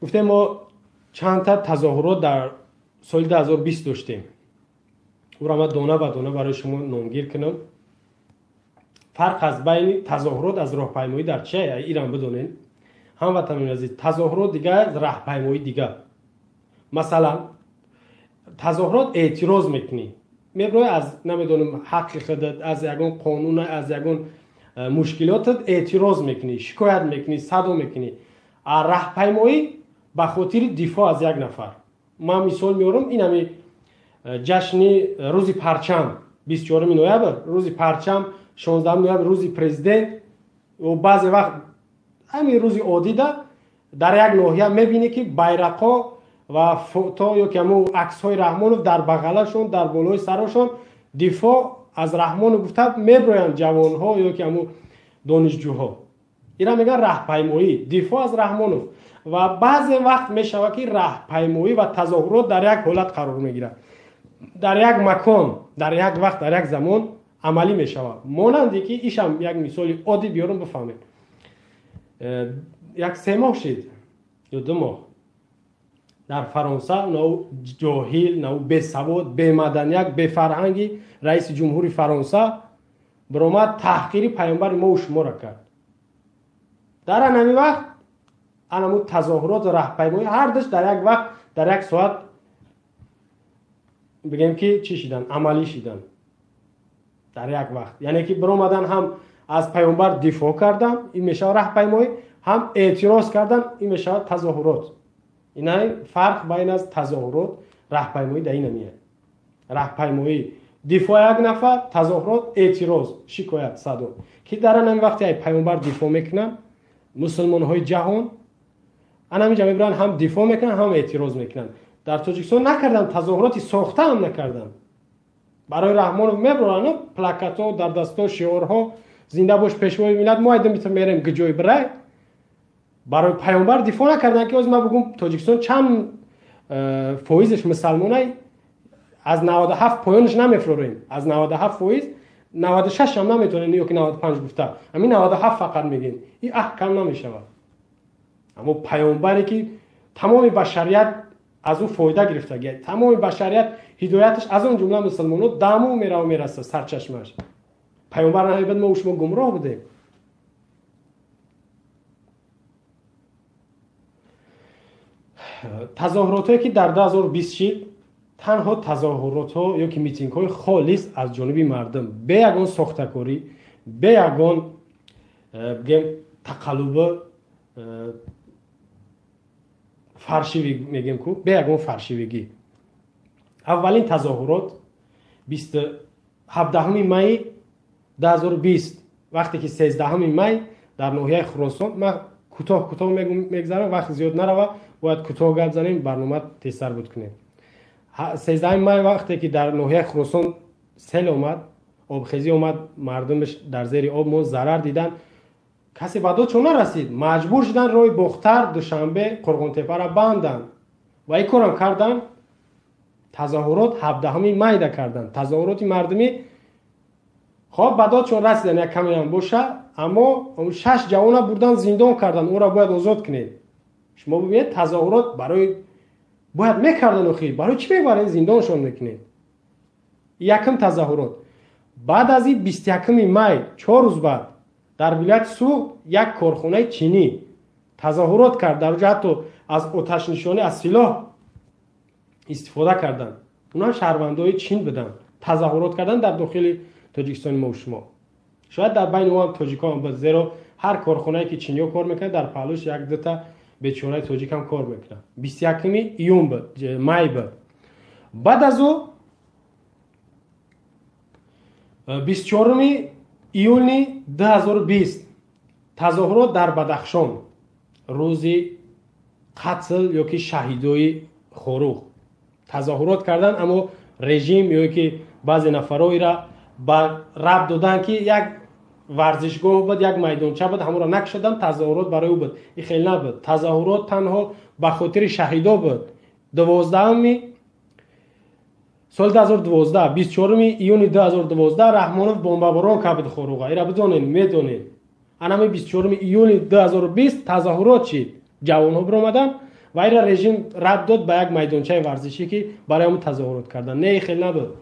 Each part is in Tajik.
Гуфтем, мо чандта тазоҳурот дар соли 2020 доштем. Ӯро ман дона ба дона барои шумо номгир кунам. Фарқ аз байни тазоҳурот аз роҳпаймоӣ дар чи? Ирам бидонед, ҳамватанони азиз, тазоҳурот дига, раҳпаймоӣ дига. Масалан, тазоҳурот эътироз мекунӣ, меброи аз, намедонам, ҳаққи худат, аз ягон қонун, аз ягон мушкилотат эътироз мекунӣ, шикоят мекунӣ, садо мекунӣ. А раҳпаймоӣ ба хотири дифоъ аз як нафар. Ман мисол меорам, ин ҳами ҷашни рӯзи парчам, 24 ноябр рӯзи парчам, 16 ноябр рӯзи президент. Баъзе вақт ҳамин рӯзи одида дар як ноҳия мебинӣ, ки байрақҳо ва фото ё ки ҳамун аксҳои Раҳмонов дар бағалашон, дар болои сарошон, дифоъ аз Раҳмонов гуфта меброянд ҷавонҳо ё ки ҳамун донишҷӯҳо. Ира мегӯянд раҳпаймоӣ, дифоъ аз Раҳмонов. Ва баъзе вақт мешавад, ки раҳпаймоӣ ва тазоҳурот дар як ҳолат қарор мегирад, дар як макон, дар як вақт, дар як замон амалӣ мешавад. Монанде ки ишам як мисоли оддӣ биёрам, бифаҳмед. Як 3 моҳ шид ё 2 моҳ, дар Фаронса нав ҷоҳил, нав бесавод, бемаданият, бефарҳанги раиси ҷумҳури Фаронса биромад, таҳқири паёмбари мову шуморо кард. Дар анами вақт анаму тазоҳурот ва раҳпаймоӣ ҳардуш дар як вақт, дар як соат, бигем ки чӣ шидан, амалӣ шидан дар як вақт. Яъне ки биромадан, ҳам аз паёмбар дифоъ кардан, ин мешавад раҳпаймоӣ, ҳам эътироз кардан, ин мешавад тазоҳурот. Ина фарқ байн аз тазоҳурот, раҳпаймоӣ дар ина меяд. Раҳпаймоӣ дифоъ як нафар, тазоҳурот эътироз, шикоят, садо. Ки дар анами вақте ай паёмбар дифоъ мекунанд мусулмонҳои ҷаҳон, анамиҷа мебиранд, ҳам дифоъ мекунанд, ҳам эътироз мекунанд. Дар Тоҷикистон накарданд, тазоҳуроти сохта ҳам накарданд. Барои Раҳмонов мебуранд плакатҳо дар дастҳо, шиорҳо: «Зинда бош пешвои миллат», мо айда мерем гиҷои бирай. Барои паёмбар дифоъ накарданд, ки ҳозир ман бигӯм Тоҷикистон чанд фоизаш мусалмонай, аз 97 поёнаш намефурорем. Аз 97%, 96 ҳам наметонем ё ки 95 гуфта, ҳамин 97 фақат мегӯем, ин аҳ кам намешавад. Аммо паёмбаре ки тамоми башарият аз ӯ фоида гирифтагия, тамоми башарият ҳидояташ, аз он ҷумла мусулмонҳо, даму мераву мераса сарчашмааш, паёмбар намебад, мо шумо гумроҳ будем. Тазоҳуротҳое ки дар 2020 шид, танҳо тазоҳуротҳо ё ки митингҳои холис аз ҷониби мардум, бе ягон сохтакорӣ, бе ягон бигем тақаллуби фаршивӣ мегем ку, бе ягон фаршивигӣ. Аввалин тазоҳурот 17 майи 2020, вақте ки 13 май дар ноҳияи Хуросон. Ман кӯтоҳ кӯтоҳ мегзарам, вақт зиёд нарава, бояд кӯтоҳ гап занем, барнома тезтар буд кунем. 13 май вақте ки дар ноҳияи Хуросон сел омад, обхезӣ омад, мардумаш дар зери об монд, зарар диданд, касе ба додшон нарасид, маҷбур шуданд роҳи Бохтар, Душанбе, Қурғонтепаро банданд ва ин корам карданд. Тазоҳурот 17 майда карданд, тазоҳуроти мардумӣ. Хоб, ба додшон расиданд, як камеам боша, аммо шаш ҷавона бурдан, зиндон карданд. Ӯро бояд озод кунед. Шумо бибинед, тазоҳурот барои бояд мекарданд, охи барои чӣ мебаред, зиндоншон мекунед? Якум тазоҳурот. Баъд аз ин 21 май, 4 рӯз баъд, дар вилояти Суғд як корхонаи чинӣ тазоҳурот кард. Дар оҷа ҳатто аз оташнишонӣ, аз силоҳ истифода карданд. Онҳам шаҳрвандои Чин буданд, тазоҳурот карданд дар дохили Тоҷикистони мо шумо. Шояд дар байни мо ҳам тоҷикон буд, зеро ҳар корхонае ки чиниҳо кор мекунад, дар паҳлӯш як дута бечораи тоҷик ҳам кор мекунад. 21 июн буд, май буд. Баъд аз ӯ 24 июни 2020 тазоҳурот дар Бадахшон, рӯзи қатл ё ки шаҳидои Хоруғ тазоҳурот карданд. Аммо режим ё ки баъзе нафароира ба рабт доданд, ки як варзишгоҳ буд, як майдонча буд, ҳамонро накушоданд, тазоҳурот барои ӯ буд. Ин хел набуд, тазоҳурот танҳо ба хотири шаҳидо буд. Дувоздаҳуми соли 2012, 24 июни 2012 Раҳмонов бомбаборон кард Хоруға, ира бидонед, медонед. Анами 24 июни 2020 тазоҳурот шид, ҷавонҳо биромаданд. Ва ира режим рад дод ба як майдончаи варзишӣ, ки барои ҳамун тазоҳурот кардан. Не, хел набуд.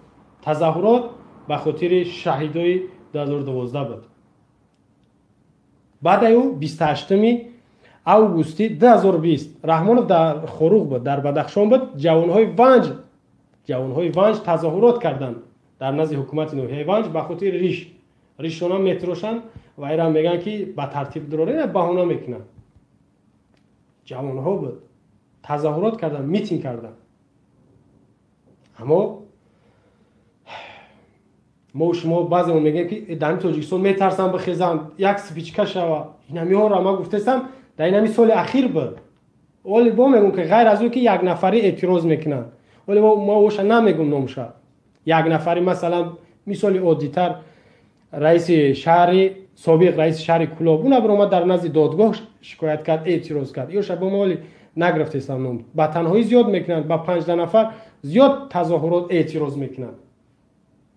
Тазоҳурот ба хотири шаҳидои 2012 буд. Баъдаи ӯ 28 августи 2020 Раҳмонов дар Хоруғ буд, дар Бадахшон буд. Ҷавонҳои Ванҷ тазоҳурот карданд дар назди ҳукумати ноҳияи Ванҷ ба хотири риш. Ришона метирошанд ва ира мегӯянд, ки ба тартиб дурора, баҳона мекунанд. Ҷавонҳо буд, тазоҳурот карданд, митинг карданд. Аммо мо шумо баъзеон мегӯем, ки дар Тоҷикистон метарсанд бихезанд, як спичка шава. Инамиҳоро ма гуфтестам, дар инами соли ахир буд. Оли бо мегӯм, ки ғайр аз ӯ ки як нафарӣ эътироз мекунанд, оли мо оша намегӯм номша. Як нафарӣ, масалан, мисоли оддитар, раиси шаҳри собиқ, раиси шаҳри Кулоб, уна биромад, дар назди додгоҳ шикоят кард, эътироз кард. Ёша бо мо оли нагирифтестам ном. Ба танҳоӣ зиёд мекунанд, ба 5 нафар зиёд тазоҳурот, эътироз мекунанд.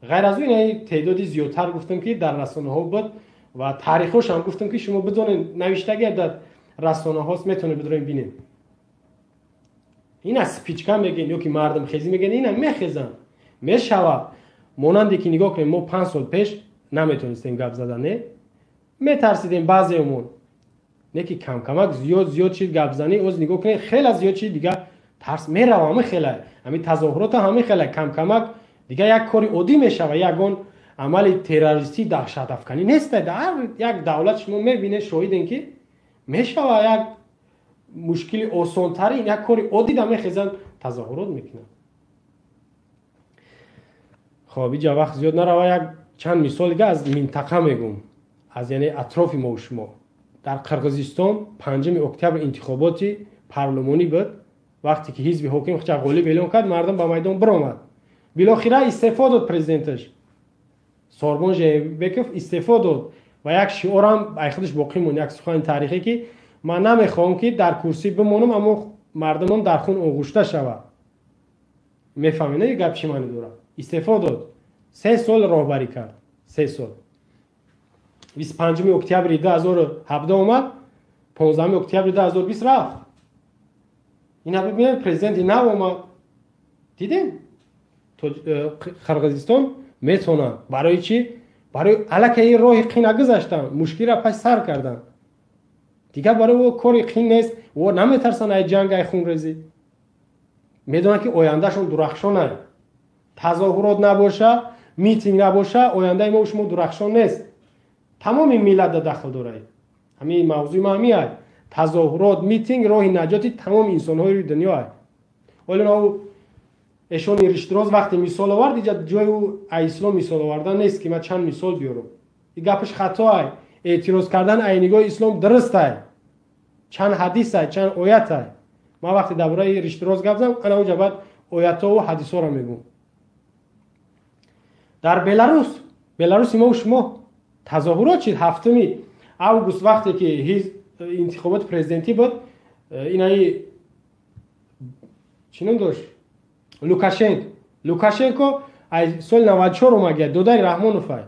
Ғайр аз ӯ ин теъдоди зиёдтар гуфтам, ки дар расонаҳо буд ва таърихҳошам гуфтам, ки шумо бидонед, навиштагӣ дар расонаҳост, метавонед бидорем, бинед. Ина спичка мегӯен ё ки мардумхезӣ мегӯен, ина мехезанд, мешавад. Монанде ки нигоҳ кунем, мо 5 сол пеш наметонистем гап задан, не, метарсидем баъзеумон. Не ки камкамак зиёд зиёд чиз гапзанӣ, оз нигоҳ кунед, хеле зиёд чиз, дигар тарс мерава. Ҳами хела ҳами тазоҳурота ҳами хела камкамак дигар як кори оддӣ мешава. Ягон амали террористӣ, даҳшатафканӣ нест. Дар як давлат шумо мебинед, шоҳидем, ки мешава як мушкили осонтарин, як кори оддӣ да мехезанд, тазоҳурот мекунанд. Хоб, иҷа вақт зиёд нарава, як чанд мисол дига аз минтақа мегӯм, аз яъне атрофи мо шумо. Дар Қирғизистон 5 октябр интихоботи парлумонӣ буд. Вақте ки ҳизби ҳоким худша ғолиб эълон кард, мардум ба майдон биромад. Билохира истеъфо дод президенташ, Сооронбай Жээнбеков истеъфо дод ва як шиорам ай худаш боқӣ монд, як сухани таърихӣ, ки ман намехоҳам, ки дар курсӣ бимонам, аммо мардумон дар хун оғушта шавад. Мефаҳмед, не, гап чӣ маъне дорад? Истеъфо дод, 3 сол роҳбарӣ кард, 3 сол. 25 октябри 2017 омад, 15 октябри 2020 рафт. Ина бибинед, президенти нав омад. Дидем, Қирғизистон метавонад. Барои чӣ? Барои аллакай роҳи қина гузаштанд, мушкилра пас сар карданд, дигар барои ӯ кори қин нест. О наметарсанд ай ҷанг, ай хунрезӣ, медонанд, ки ояндашон дурахшон ай. Тазоҳурот набоша, митинг набоша, ояндаи мо шумо дурахшон нест. Тамоми миллатда дахл дорад ҳамин мавзӯи ма. Ҳамин ай тазоҳурот, митинг роҳи наҷоти тамоми инсонҳои рӯи дунё ай. Оле эшони риштироз вақте мисол овард, иҷа ҷои ӯ ай ислом мисол овардан нест, ки ман чанд мисол биёрам. И гапаш хато ай. Эътироз кардан ай нигоҳи ислом дуруст ай, чанд ҳадис ай, чанд оят ай. Ман вақте дар бораи риштироз гап зам, ана уҷа баъд оятҳову ҳадисҳоро мегӯм. Дар Беларус, Беларуси мо шумо, тазоҳурот шид 7 август, вақте ки интихоботи президентӣ буд. Инаи чӣ ном дошт, Лукашенко. Лукашенко ай соли 94 омагия, додари Раҳмонов ай.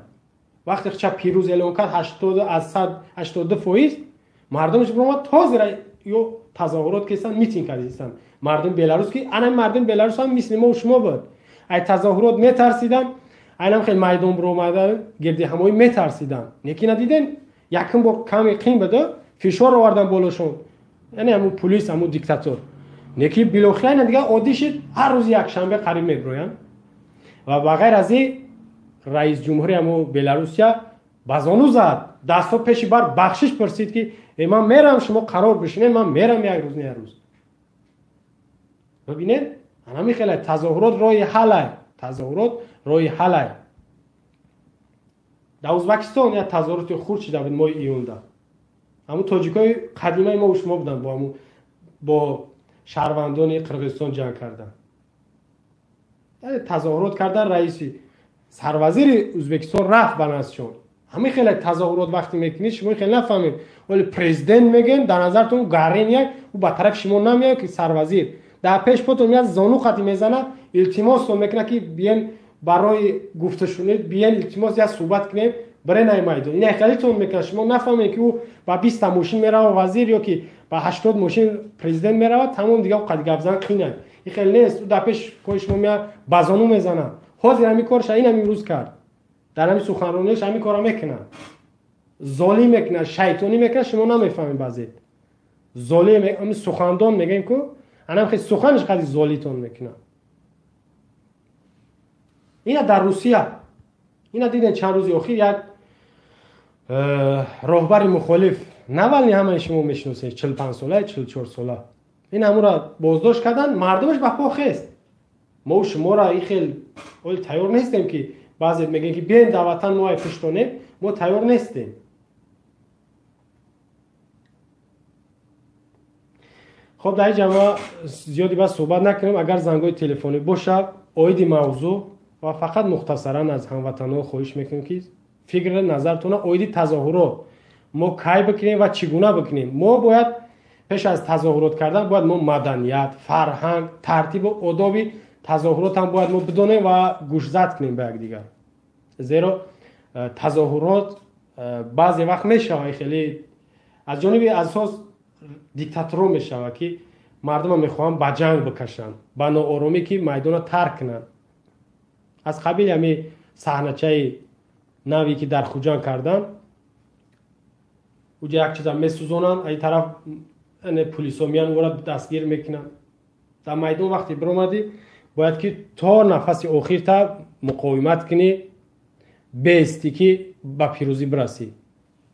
Вақте хча пирӯз эълон кард, аз сад 82%, мардумаш биромад, тозира ё тазоҳурот кестанд, митинг кардистанд мардуми Беларус, ки ана мардуми Беларус ҳам мисли мо шумо буд, ай тазоҳурот метарсиданд, айнам хел майдон биромада гирди ҳамоӣ метарсиданд. Лекин надидем, якум бор каме қин буда, фишор овардан болошон, яъне ҳамун пулис, ҳамун диктатор. Неки билохира ина дигар оддӣ шид, ҳар рӯзи якшанбе қариб мебироянд. Ва ба ғайр аз ин, раис ҷумҳури ҳамун Беларусия ба зону зад, дастҳо пеши бар, бахшиш пурсид, ки э ман мерам, шумо қарор бишинед, ман мерам як рӯз, не як рӯз. Бибинед, анами хеле тазоҳурот роҳи ҳалай, тазоҳурот роҳи ҳалай. Дар Ӯзбекистон як тазоҳуроти хурд шида буд моҳи июнда. Ҳамун тоҷикои қадимаи мо шумо буданд, бо ҳамун бо шаҳрвандони Қирғизистон ҷанг карданд, тазоҳурот кардан. Раиси сарвазири Ӯзбекистон рафт ба наздшон. Ҳамин хеле тазоҳурот вақте мекунед, шумо хеле нафаҳмед. Вале президент мегӯем, дар назартон гарен як ӯ ба тарафи шумо намеяд, ки сарвазир дар пеш потон меяд, зону хати мезана, илтимостон мекунад, ки биен барои гуфташунид, биен, илтимос, як суҳбат кунем, бирен ай майдон. Ин хелитон мекунад, шумо нафаҳмед, ки ӯ ба 20-та мошин мерава вазир ё ки ба Ба 80 мошин президент меравад, тамом, дига қад гап зан қинай. Ин хел нест, ӯ дар пеш пои шумо меяд, ба зону мезанад. Ҳозир ҳамин корша ин ҳамин рӯз кард. Дар ҳамин суханронияш ҳамин корро мекунад. Золим мекунад, шайтонӣ мекунад, шумо намефаҳмед баъзе. Золим, ҳамин сухандон мегӯем ку, анам хел суханаш қади золитон мекунад. Ина дар Русия. Ина дидем чанд рӯзи охир як роҳбари мухолиф Навални, ҳамаи шумо мешиносед, 45 сола, 44 сола. Ин ҳамура боздошт кардан, мардумаш ба по хест. Мо шуморо ин хел оли тайёр нестем, ки баъзе мегӯянд, ки биёем дар ватан, мо ай пуштонем, мо тайёр нестем. Хоб, дар ин ҷа ма зиёди бас суҳбат накунем. Агар зангҳои телефонӣ бошад оиди мавзӯъ, ва фақат мухтасаран аз ҳамватанҳо хоҳиш мекунем, ки фикр назартона оиди тазоҳурот мо кай бикунем ва чӣ гуна бикунем. Мо бояд пеш аз тазоҳурот кардан бояд мо маданият, фарҳанг, тартибу одоби тазоҳурот ҳам бояд мо бидонем ва гӯшзад кунем ба якдигар. Зеро тазоҳурот баъзе вақт мешавад хеле аз ҷониби асос диктаторо мешавад, ки мардума мехоҳанд ба ҷанг бикашанд, ба нооромӣ, ки майдона тарк кунанд. Аз қабили ҳамин саҳначаи наве ки дар Хуҷанд карданд, уҷа як чиза месӯзонанд, ай тараф пулисо меян, ӯро дастгир мекунанд. Дар майдон вақте биромадӣ, бояд ки то нафаси охирта муқовимат кунӣ, беистӣ, ки ба пирӯзӣ бирасӣ.